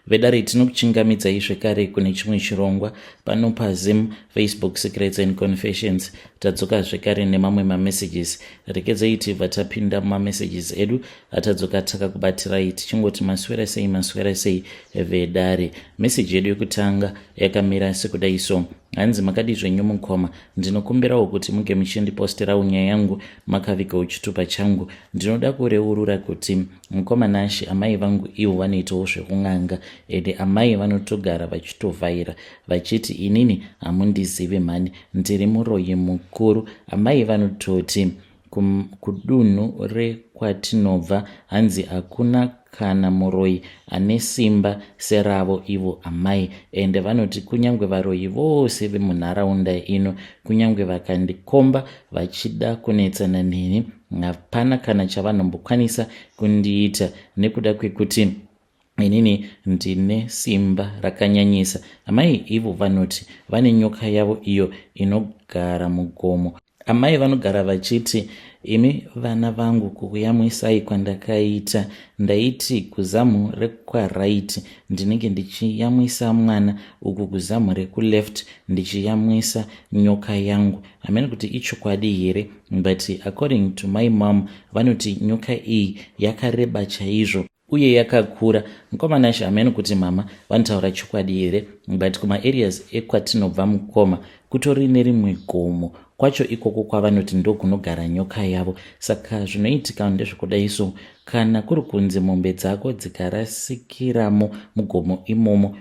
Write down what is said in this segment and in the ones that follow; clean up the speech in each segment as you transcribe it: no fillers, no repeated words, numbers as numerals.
Vedare, tinokuchingamidzai zvekare kune chimwe chirongwa pano paZim Facebook Secrets and Confessions. Tadzoka zvekare nemamwe mamessages. Rekedzai tibva tapinda mumamessages edu atadzoka takakubatirai, tichingoti maswera sei, maswera sei vedare. Meseji yedu yekutanga yakamira sekudai so. Hanzi, "Makadi zvenyu mukoma? Ndinokumbirawo kuti muge muchindiposterawo nyaya yangu makavigawo chitupa changu. Ndinoda kureurura kuti mukoma Nashi, amai vangu ivo vanoitawo zvekun'anga, ende amai vanotogara vachitovhaira vachiti inini hamundizivi mhani, ndiri muroyi mukuru. Amai vanototi kudunhu rekwatinobva hanzi hakuna kana muroyi ane simba seravo ivo amai, ende vanoti kunyange varoyi vose vemunharaunda ino, kunyange vakandikomba vachida kunetsana neni, hapana kana chavanombokwanisa kundiita nekuda kwekuti inini ndine simba rakanyanyisa. Amai ivo vanoti vane nyoka yavo iyo inogara mugomo. Amai vanogara vachiti, 'Imi vana vangu, kukuyamwisai kwandakaita, ndaiti kuzamu rekwaright ndinenge ndichiyamwisa mwana, uku kuzamu rekuleft ndichiyamwisa nyoka yangu.' Hamene kuti ichokwadi here, but according to my mom, vanoti nyoka iyi yakareba chaizvo uye yakakura. Mukoma Nashe, hamene kuti mama vanotaura chokwadi here, but kumaareas ekwatinobva mukoma, kutori nerimwe gomo kwacho ikoko kwavanoti ndokunogara nyoka yavo. Saka zvinoitika ndezvekudai so: kana kuri kunzi mombe dzako dzikarasikiramo mugomo imomo,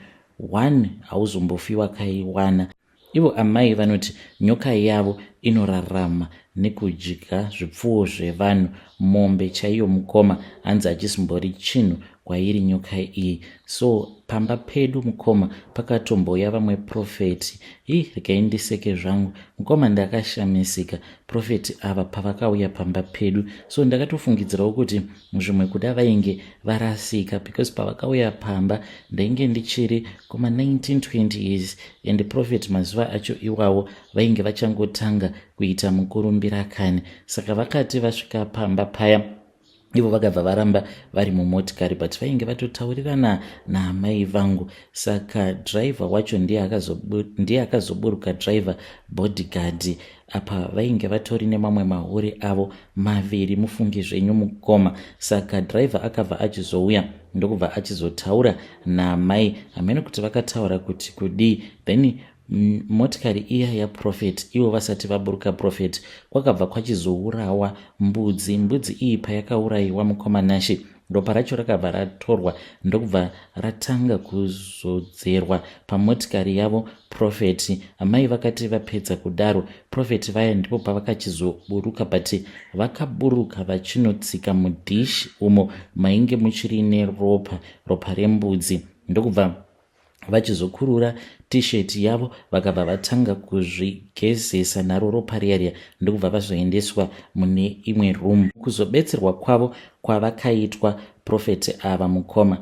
one, hauzombofi wakaiwana. Ivo amai vanoti nyoka yavo inorarama nekudya zvipfuwo zvevanhu, mombe chaiyo mukoma, hanzi hachisimbori chinhu kwairi nyoka iyi. So pamba pedu mukoma, pakatomboya vamwe prophet. Hi, regai ndiseke zvangu mukoma, ndakashamisika prophet ava pavakauya pamba pedu. So ndakatofungidzirawo kuti zvimwe kuda vainge varasika, because pavakauya pamba ndainge ndichiri kuma 1920 years, and prophet mazuva acho iwawo vainge vachangotanga kuita mukurumbira kani. Saka vakati vasvika pamba paya, ivo vakabva varamba vari mumotikari, but vainge vatotaurirana naamai vangu. Saka driver wacho ndiye akazoburuka, driver bodyguard. Apa vainge vatori nemamwe mahuri avo maviri, mufungi zvenyu mukoma. Saka driver akabva achizouya, ndokubva achizotaura naamai. Hamene kuti vakataura kuti kudii. Then motikari iya yaprophet, ivo vasati vaburuka prophet, kwakabva kwachizourawa mbudzi. Mbudzi iyi payakaurayiwa mukoma Nashe, ropa racho rakabva ratorwa, ndokubva ratanga kuzodzerwa pamotikari yavo prophet. Amai vakati vapedza kudaro, prophet vaya ndipo pavakachizoburuka, but vakaburuka vachinotsika mudhishi umo mainge muchiri neropa, ropa rembudzi, ndokubva vachizokurura T-shirt yavo, vakabva vatanga kuzvigezesa naro ropa riya riya, ndokubva vazoendeswa mune imwe room kuzobetserwa kwavo kwavakaitwa. Prophet ava mukoma,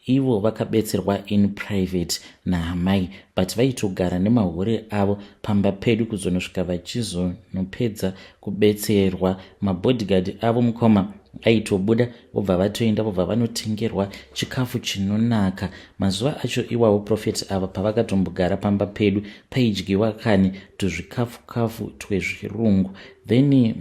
ivo vakabetserwa in private naamai, but vaitogara nemahure avo pamba pedu kuzonosvika vachizonopedza kubetserwa. Mabodyguard avo mukoma aitobuda, vobva vatoenda, vobva vanotengerwa chikafu chinonaka. Mazuva acho iwawo prophet ava pavakatombogara pamba pedu, paidyiwa kani tuzvikafu kafu twezvirungu. Then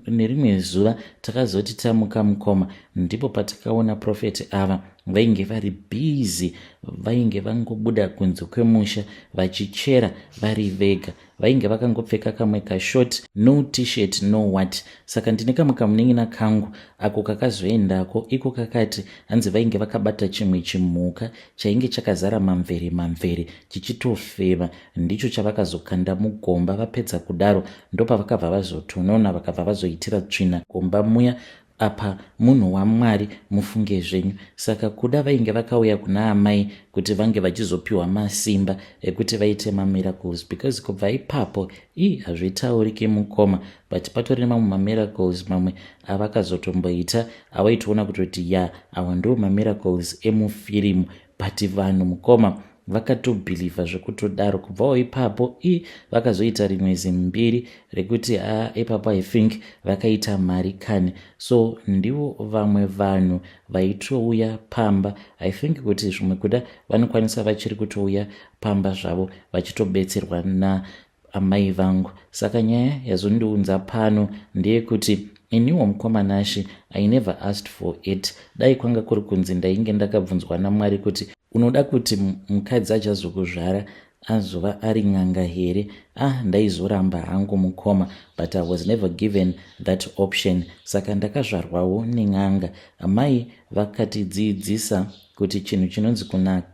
nerimwe zuva takazoti tamuka mukoma, ndipo patakaona prophet ava vainge vari busy, vainge vangobuda kunze kwemusha vachichera vari vega. Vainge vakangopfeka kamwe kashort, no T-shirt, no what. Saka ndine kamwe kamunin'ina kangu ako kakazoendako iko, kakati hanzi vainge vakabata chimwe chimhuka chainge chakazara mamvere mamvere, chichitofema. Ndicho chavakazokanda mugomba. Vapedza kudaro, ndopavakabva vazotonona, vakabva vazoitira tsvina gomba muya. Apa munhu waMwari, mufunge zvenyu. Saka kuda vainge vakauya kuna amai kuti vange vachizopiwa masimba ekuti vaite mamiracles, because kubva ipapo ii hazvitauriki mukoma, but patori nemamwe mamiracles mamwe avakazotomboita awaitoona kutoti ya, awa ndo mamiracles emufirimu. But vanhu mukoma Vakatobhilivha zvekutodaro. Kubvawo ipapo i vakazoita rimwe zimbiri rekuti a ipapo I think vakaita mari kani. So ndivo vamwe vanhu vaitouya pamba. I think kuti zvimwe kuda vanokwanisa vachiri kutouya pamba zvavo vachitobetserwa naamai vangu. Saka nyaya yazondiunza pano ndeyekuti iniwo, mukoma Nashe, I never asked for it. Dai kwanga kuri kunzi ndainge ndakabvunzwa naMwari kuti unoda kuti mukadzi achazokuzvara azova ari n'anga here, ah, ndaizoramba hangu, mukoma, but I was never given that option. Saka ndakazvarwawo nen'anga. Amai vakatidzidzisa kuti chinhu chinonzi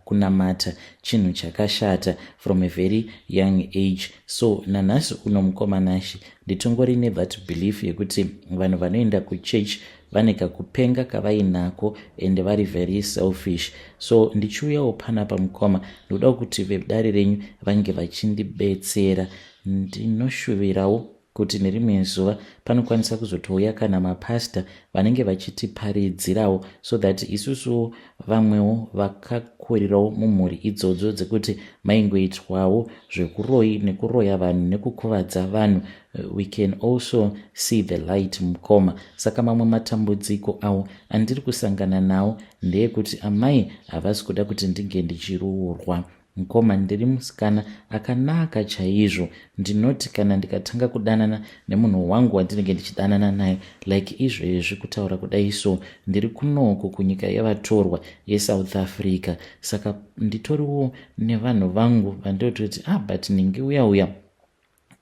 kunamata chinhu chakashata from a very young age. So nanhasi uno, mukoma Nashe, nditongori nethat belief yekuti vanhu vanoenda kuchurch vane kakupenga kavainako and vari very selfish. So ndichiuyawo panapa, mukoma, ndoda kuti vedare renyu vange vachindibetsera. Ndinoshuvirawo kuti nerimwe zuva panokwanisa kuzotouya kana mapasta vanenge vachitiparidzirawo, so that isusuwo vamwewo vakakurirawo mumhuri idzodzo dzekuti maingoitwawo zvekuroyi nekuroya vanhu nekukuvadza vanhu, we can also see the light, mukoma. Saka mamwe matambudziko awo andiri kusangana nawo ndeyekuti amai havasi kuda kuti ndinge ndichiroorwa. Mukoma, ndiri musikana akanaka chaizvo. Ndinoti kana ndikatanga kudanana nemunhu wangu wandinenge ndichidanana naye, like izvezvi kutaura kudai, so ndiri kunoko kunyika yevatorwa yeSouth Africa. Saka nditoriwo nevanhu vangu vandinototi, ah, but ninge uya uya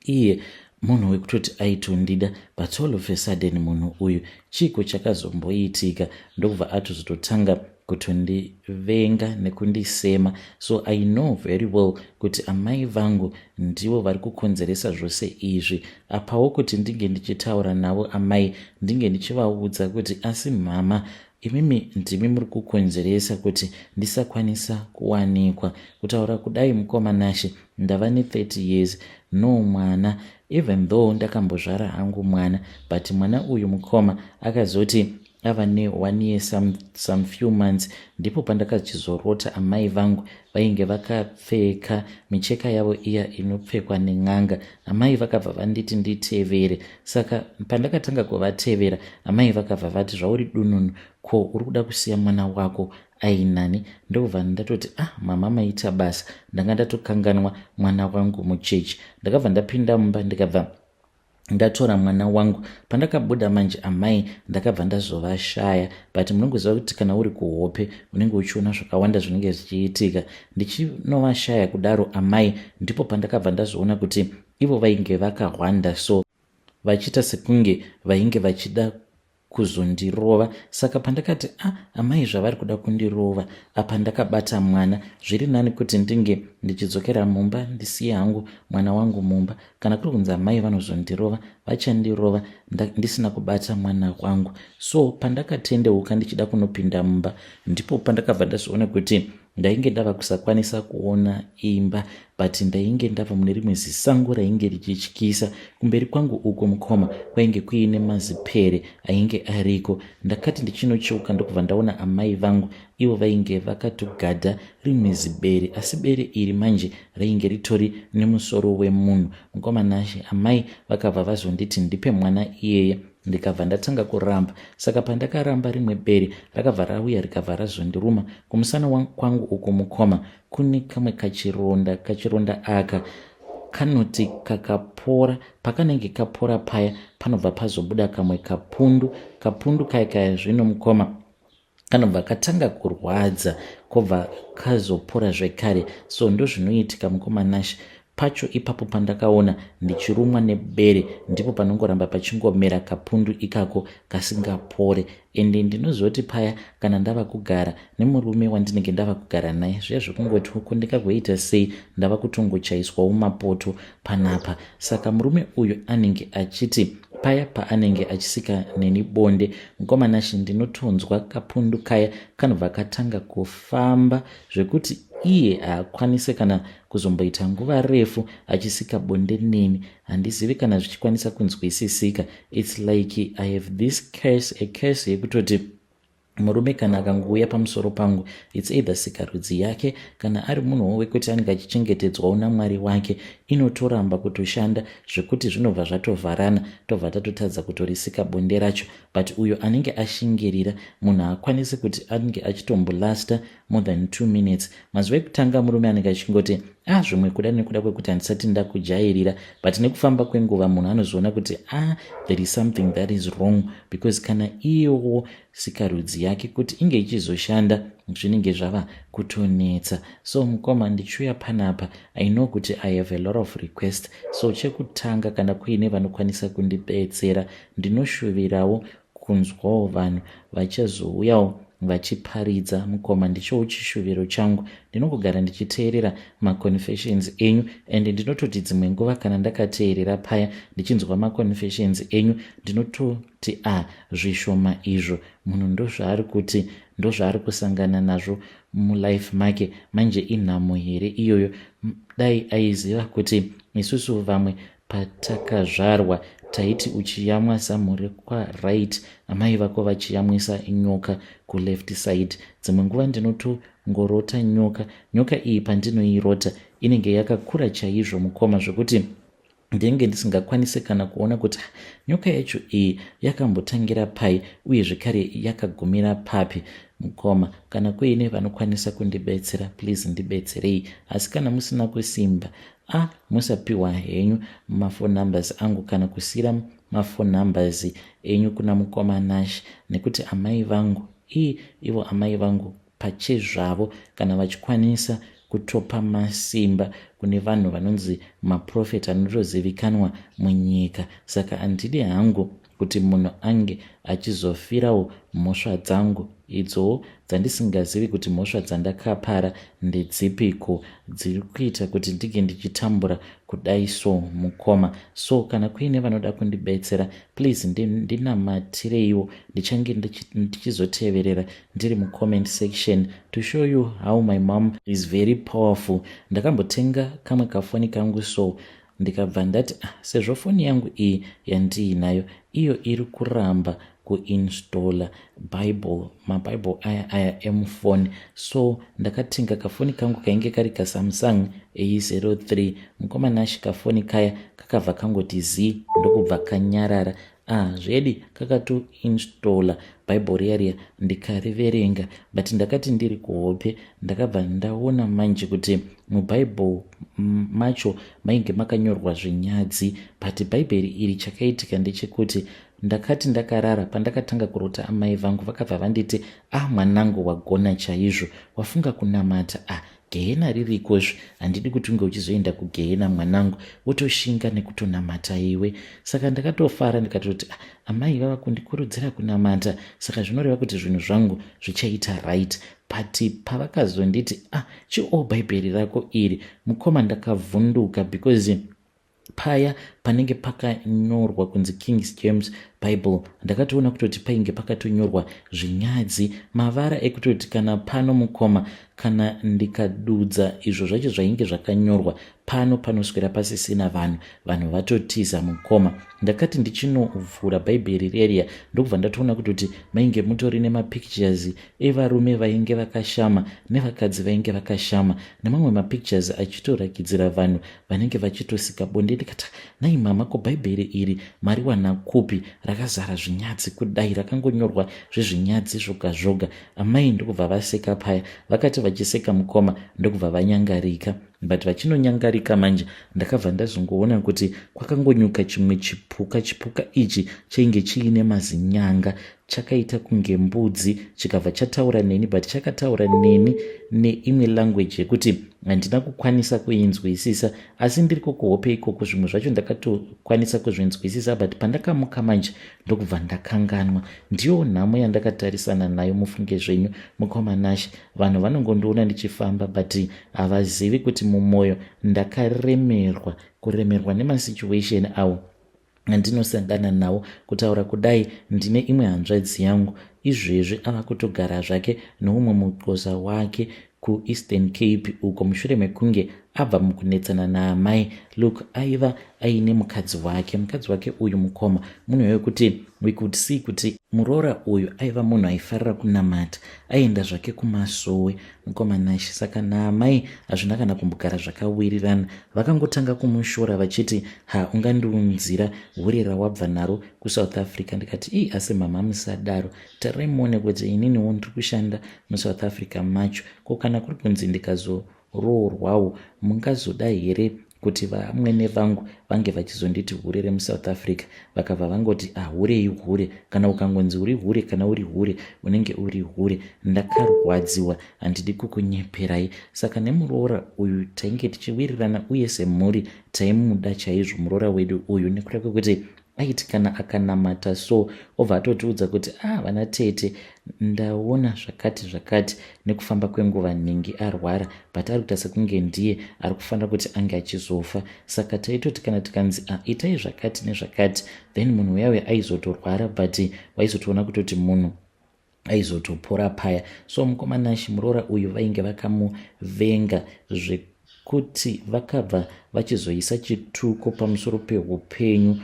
iye munhu wekutoti aitondida, but all of a sudden munhu uyu, chiiko chakazomboitika, ndokubva atozototanga kutondivenga nekundisema. So I know very well kuti amai vangu ndivo vari kukonzeresa zvose izvi. Apawo kuti ndinge ndichitaura navo amai, ndinge ndichivaudza kuti, asi mama, imimi ndimi muri kukonzeresa kuti ndisakwanisa kuwanikwa. Kutaura kudai, mukoma Nashe, ndava ne30 years, no mwana, even though ndakambozvara hangu mwana, but mwana uyu, mukoma, akazoti ava ne1 year some few months, ndipo pandakachizorota amai vangu vainge vakapfeka micheka yavo iya inopfekwa nen'anga. Amai vakabva vanditi nditevere. Saka pandakatanga kuvatevera, amai vakabva vati, "Zvauri dununu, ko uri kuda kusiya mwana wako ainani?" Ndobva ndatoti, "Ah, mama, maita basa, ndanga ndatokanganwa mwana wangu muchechi." Ndakabva ndapinda mumba, ndikabva ndatora mwana wangu. Pandakabuda manje, amai ndakabva ndazovashaya, but munongoziva kuti kana uri kuhope unenge uchiona zvakawanda zvinenge zvichiitika. Ndichinovashaya kudaro amai, ndipo pandakabva ndazoona kuti ivo vainge vakahwanda, so vachiita sekunge vainge vachida kuzondirova. Saka pandakati, "A ah, amai zvavari kuda kundirova apa ndakabata mwana, zviri nani kuti ndinge ndichidzokera mumba, ndisiye hangu mwana wangu mumba. Kana kuri kunzi amai vanozondirova, vachandirova ndisina kubata mwana wangu." So pandakatendeuka ndichida kunopinda mumba, ndipo pandakabva ndazoona kuti ndainge ndava kusakwanisa kuona imba, but ndainge ndava mune rimwe zisango rainge richityisa. Kumberi kwangu uko, mukoma, kwainge kuine mazipere ainge ariko. Ndakati ndichinocheuka, ndokubva ndaona amai vangu. Ivo vainge vakatogadha rimwe zibere, asi bere iri manje rainge ritori nemusoro wemunhu. Mukoma Nashe, amai vakabva vazonditi ndipe mwana iyeye, ndikabva ndatanga kuramba. Saka pandakaramba, rimwe bere rakabva rauya, rikabva razondiruma kumusana kwangu uku. Mukoma, kune kamwe kachironda. Kachironda aka kanoti kakapora, pakanenge kapora paya panobva pazobuda kamwe kapundu. Kapundu kaya kaya zvino, mukoma, kanobva katanga kurwadza, kobva kazopora zvekare. So ndozvinoitika, mukoma Nashe. Pacho ipapo pandakaona ndichirumwa nebere, ndipo panongoramba pachingomera kapundu ikako kasingapore. Ende ndinozoti paya kana ndava kugara nemurume wandinenge ndava kugara naye, zviya zvekungoti uko ndingagoita sei, ndava kutongochaiswawo mapoto panapa. Saka murume uyu anenge achiti paya paanenge achisika neni bonde, mukoma Nashe, ndinotonzwa kapundu kaya kanobva katanga kufamba zvekuti iye haakwanise kana kuzomboita nguva refu achisika bonde neni. Handizivi kana zvichikwanisa kunzwisisika. It's like I have this curse, a curse yekutoti Murume kana akangouya pamusoro pangu, it's either sikarudzi yake kana ari munhuwo wekuti anenge achichengetedzwawo naMwari wake, inotoramba kutoshanda zvekuti zvinobva zvatovharana, tobva tatotadza kutorisika bonde racho. But uyo anenge ashingirira, munhu haakwanisi kuti ange achitombolasta more than 2 minutes. Mazuva ekutanga murume anenge achingoti, "Ah, zvimwe kuda nekuda kwekuti handisati ndakujairira." But nekufamba kwenguva munhu anozoona kuti, ah, there is something that is wrong, because kana iyowo sikarudzi yake kuti inge ichizoshanda, zvinenge zvava kutonetsa. So mukoma, ndichiuya panapa, I know kuti I have a lot of request. So chekutanga, kana kuine vanokwanisa kundibetsera, ndinoshuvirawo kunzwawo vanhu vachazouyawo vachiparidza. Mukoma, ndichowo chishuviro changu. Ndinongogara ndichiteerera maconfessions enyu and ndinototi dzimwe nguva kana ndakateerera paya ndichinzwa maconfessions enyu, ndinototi, "A ah, zvishoma izvo, munhu ndozvaari kuti ndozvaari kusangana nazvo mulife make." Manje inhamo here iyoyo? Dai aiziva kuti isusu vamwe patakazvarwa taiti uchiyamwa zamu rekwaright, amai vako vachiyamwisa nyoka kuleft side. Dzimwe nguva ndinotongorota nyoka. Nyoka iyi pandinoirota inenge yakakura chaizvo, mukoma, zvokuti ndinenge ndisingakwanisi kana kuona kuti nyoka yacho iyi yakambotangira pai uye zvekare yakagumira papi. Mukoma, kana kuine vanokwanisa kundibetsera, please ndibetserei. Asi kana musina kusimba, a musapiwa henyu mafone numbers angu kana kusiyira mafone numbers enyu kuna mukoma Nash, nekuti amai vangu ii ivo amai vangu pachezvavo kana vachikwanisa kutopa masimba kune vanhu vanonzi maprofeti anotozivikanwa munyika. Saka handidi hangu kuti munhu ange achizofirawo mhosva dzangu idzowo dzandisingazivi kuti mhosva dzandakapara ndedzipiko dziri kuita kuti ndinge ndichitambura kudai. So mukoma, so kana kuine vanoda kundibetsera, please ndinamatireiwo. Ndichange ndichizoteverera ndiri mucomment section to show you how my mom is very powerful. Ndakambotenga kamwe kafoni kangu, so ndikabva ndati, "Ah, sezvo foni yangu iyi yandiinayo iyo iri kuramba kuinstalla Bible, maBible aya aya emufoni." So ndakatenga kafoni kangu kainge kari kaSamsung A03. Mukoma Nashi, kafoni kaya kakabva kangoti z, ndokubva kanyarara. Ah, zvedi kakatoinstalla Bible riya riya, ndikariverenga. But ndakati ndiri kuhope, ndakabva ndaona manje kuti muBhaibheri macho mainge makanyorwa zvinyadzi. But Bhaibheri iri, chakaitika ndechekuti ndakati ndakarara, pandakatanga kurota amai vangu, vakabva vanditi, "Ah, mwanangu, wagona chaizvo, wafunga kunamata. Ah, gehena ririkozve, handidi kuti unge uchizoenda kugehena, mwanangu, wotoshinga nekutonamata iwe." Saka ndakatofara, ndikatoti, "Ah, amai vava kundikurudzira kunamata, saka zvinoreva kuti zvinhu zvangu zvichaita right." But pavakazonditi, "Ah, chio Bhaibheri rako iri," mukoma, ndakavhunduka, because paya panenge pakanyorwa kunzi King James Bible, ndakatoona kutoti painge pakatonyorwa zvinyadzi, mavara ekutoti kana pano, mukoma, kana ndikadudza izvo zvacho zvainge zvakanyorwa pano, panoswera pasisina vanhu, vanhu vatotiza. Mukoma, ndakati ndichinovhura Bhaibheri reriya, ndokubva ndatoona kutoti mainge mutori nemapictures evarume vainge vakashama nevakadzi vainge vakashama, nemamwe mapictures achitorakidzira vanhu vanenge vachitosika bonde. Ndikati, "Nai mama, ko Bhaibheri iri mariwana kupi rakazara zvinyadzi kudai, rakangonyorwa zvezvinyadzi zvoga zvoga?" Amai ndokubva vaseka paya. Vakati vachiseka, mukoma, ndokubva vanyangarika. But vachinonyangarika manje, ndakabva ndazongoona kuti kwakangonyuka chimwe chipuka. Chipuka ichi chainge chiine mazinyanga, chakaita kunge mbudzi, chikabva chataura neni. But chakataura neni neimwe language yekuti handina kukwanisa kuinzwisisa. Asi ndiri kukuhope ikoko, zvimwe zvacho ndakatokwanisa kuzvinzwisisa, but pandakamuka manje, ndokubva ndakanganwa. Ndiyo nhamo yandakatarisana nayo, mufunge zvenyu, mukoma Nashe. Vanhu vanongondiona ndichifamba, but havazivi kuti mumwoyo ndakaremerwa, kuremerwa nemasituation awo andinosangana nawo. Kutaura kudai, ndine imwe hanzvadzi yangu, izvezvi ava kutogara zvake neumwe muxhosa wake kuEastern Cape uko, mushure mekunge abva mukunetsana naamai. Look, aiva aine mukadzi wake. Mukadzi wake uyu mukoma munhu wekuti we could see kuti muroora uyu aiva munhu aifarira kunamata, aienda zvake kumasowe, mukoma Nashe. Saka naamai hazvina kana kumbogara zvakawirirana. Vakangotanga kumushora vachiti, "Ha, ungandiunzira hure rawabva naro kuSouth Africa?" Ndikati, "Ii, asi mama, musadaro. Tarirai muone kuti ininiwo ndiri kushanda muSouth Africa macho. Ko kana kuri kunzi ndikazoroorwawo, mungazoda here kuti vamwene vangu vange vachizonditi hure remuSouth Africa?" Vakabva vangoti, "Ahure ihure. Kana ukangonzi uri hure, kana uri hure, unenge uri hure." Ndakarwadziwa, handidi kukunyeperai. Saka nemuroora uyu tainge tichiwirirana, uye semhuri taimuda chaizvo muroora wedu uyu, nekuda kwekuti aiti kana akanamata so, obva atotiudza kuti, "Ah, vana tete, ndaona zvakati zvakati." Nekufamba kwenguva nhingi arwara, but ari kuita sekunge ndiye ari kufanira kuti ange achizofa. Saka taitoti kana tikanzi, "Ah, itai zvakati nezvakati," then munhu uyauya aizotorwara, but waizotoona kutoti munhu aizotopora paya. So mukoma Nashe, muroora uyu vainge vakamuvenga zvekuti vakabva vachizoisa chituko pamusoro peupenyu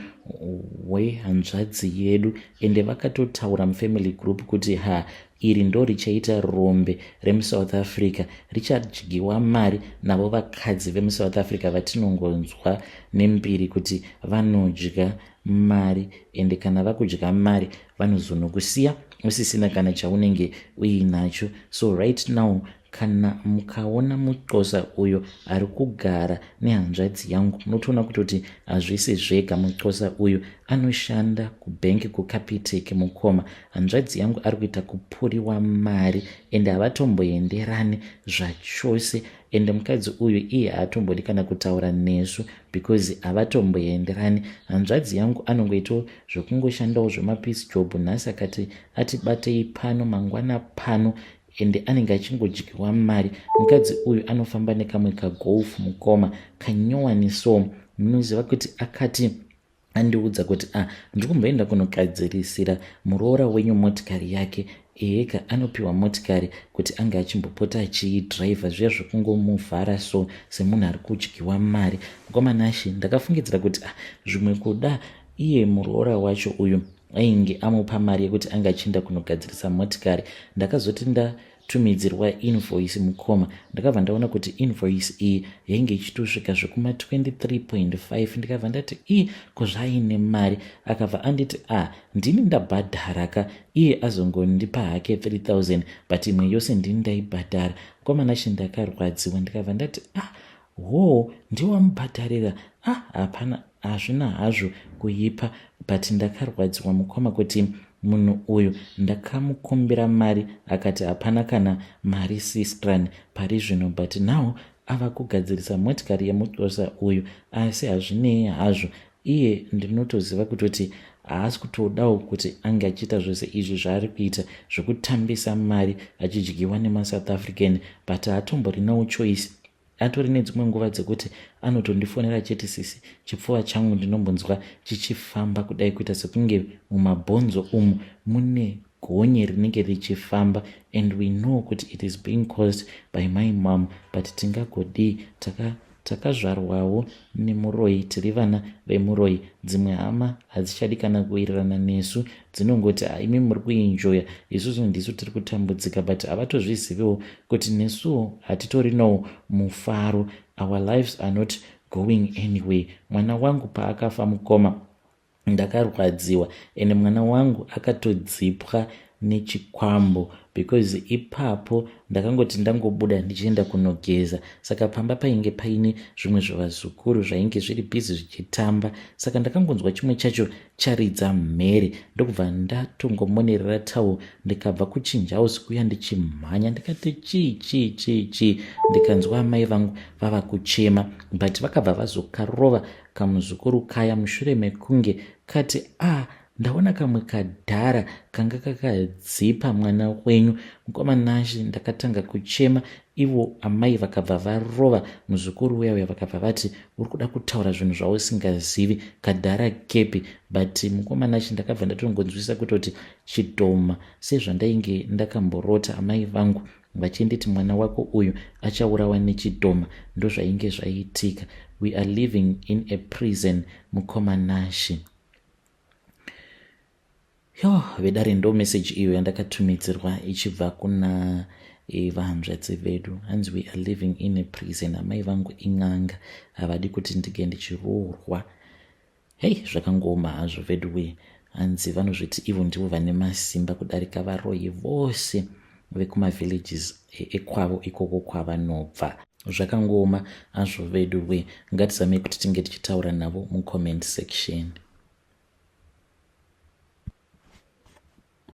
hwehanzvadzi yedu. Ende vakatotaura mufamily group kuti, "Ha, iri ndo richaita rombe remuSouth Africa, richadyiwa mari navo vakadzi vemuSouth Africa vatinongonzwa nembiri kuti vanodya mari. Ende kana vakudya mari, vanozonokusiya usisina kana chaunenge uinacho." So right now, kana mukaona muxhosa uyo ari kugara nehanzvadzi yangu, munotoona kutoti hazvisi zvega. Muxhosa uyu anoshanda kubhengi kuCapitec, mukoma. Hanzvadzi yangu ari kuita kupuriwa mari, ende havatomboenderani zvachose. Ende mukadzi uyu iye haatombodi kana kutaura nesu because havatomboenderani. Hanzvadzi yangu anongoitawo zvekungoshandawo zvemapiece job. Nhasi akati atibatei pano, mangwana pano, ende anenge achingodyiwa mari. Mukadzi uyu anofamba nekamwe kaGolf, mukoma, kanyowani. So munoziva kuti akati andiudza kuti, "Ah, ndiri kumboenda kunogadzirisira muroora wenyu motikari yake." Eheka, anopiwa motikari kuti ange achimbopota achiidhiraivha, zviya zvekungomuvhara so semunhu ari kudyiwa mari. Mukoma Nashe, ndakafungidzira kuti, ah, zvimwe kuda iye muroora wacho uyu ainge amupa mari yekuti ange achienda kunogadzirisa motikari. Ndakazoti ndatumidzirwa invoice, mukoma, ndakabva ndaona kuti invoice iyi yainge ichitosvika zvekuma 23.5. Ndikabva ndati, "Ii, ko zvaine mari?" Akabva anditi, "A ah, ndini ndabhadhara ka. Iye azongondipa hake 3000, but imwe yose ndini ndaibhadhara." Mukoma Nashe, ndakarwadziwa. Ndikabva ndati, "Ah, ho, ndiwamubhadharira? Ah, hapana, hazvina hazvo kuipa." But ndakarwadziwa, mukoma, kuti munhu uyu ndakamukumbira mari, akati hapana kana mari sistran pari zvino, but now ava kugadzirisa motikari yemuxhosa uyu. Asi hazvinei hazvo, iye ndinotoziva kutoti haasi kutodawo kuti ange achiita zvose izvi zvaari kuita zvekutambisa mari achidyiwa nemaSouth African, but haatomborinawo choice. Atori nedzimwe nguva dzekuti anotondifonera chete, "Sisi, chipfuva changu ndinombonzwa chichifamba kudai, kuita sekunge mumabhonzo umu mune gonye rinenge richifamba." And we know kuti it is being caused by my mom, but tingagodii? Takazvarwawo nemuroyi, tiri vana vemuroyi. Dzimwe hama hadzichadi kana kuwirirana nesu, dzinongoti, "Imi muri kuenjoya, isusu ndisu tiri kutambudzika." But havatozviziviwo kuti nesuwo hatitorinawo mufaro. Our lives are not going anyway. Mwana wangu paakafa, mukoma, ndakarwadziwa. Ende mwana wangu akatodzipwa nechikwambo, because ipapo ndakangoti ndangobuda ndichienda kunogeza, saka pamba painge paine zvimwe zvevazukuru zvainge zviri busy zvichitamba. Saka ndakangonzwa chimwe chacho charidza mhere, ndokubva ndatongomonerera towel, ndikabva kuchinja house kuya ndichimhanya. Ndikati, "Chii, chii, chii, chii?" Ndikanzwa amai vangu vava kuchema, but vakabva vazokarova kamuzukuru kaya mushure mekunge kati, "A ah, ndaona kamwe kadhara kanga kakadzipa mwana wenyu." Mukoma Nashe, ndakatanga kuchema. Ivo amai vakabva varova muzukuru uya uya, vakabva vati, "Uri kuda kutaura zvinhu zvausingazivi, kadhara kepi?" But mukoma Nashe, ndakabva ndatongonzwisa kutoti chidhoma, sezvandainge ndakamborota amai vangu. Vachinditi mwana wako uyu achaurawa nechidhoma. Ndozvainge zvaitika. We are living in a prison, mukoma Nashe. Yo, vedare, ndo message iyo yandakatumidzirwa ichibva kuna vahanzvadzi vedu. Hanzi, "We are living in a prison. Amai vangu in'anga, havadi kuti ndige ndichiroorwa." Hei, zvakangooma hazvo vedu we. Hanzi vanozviti ivo ndivo vane masimba kudarika varoyi vose vekumavillages ekwavo ikoko kwavanobva. Zvakangooma hazvo vedu we. Ngatizamei kuti tinge tichitaura navo mucomment section.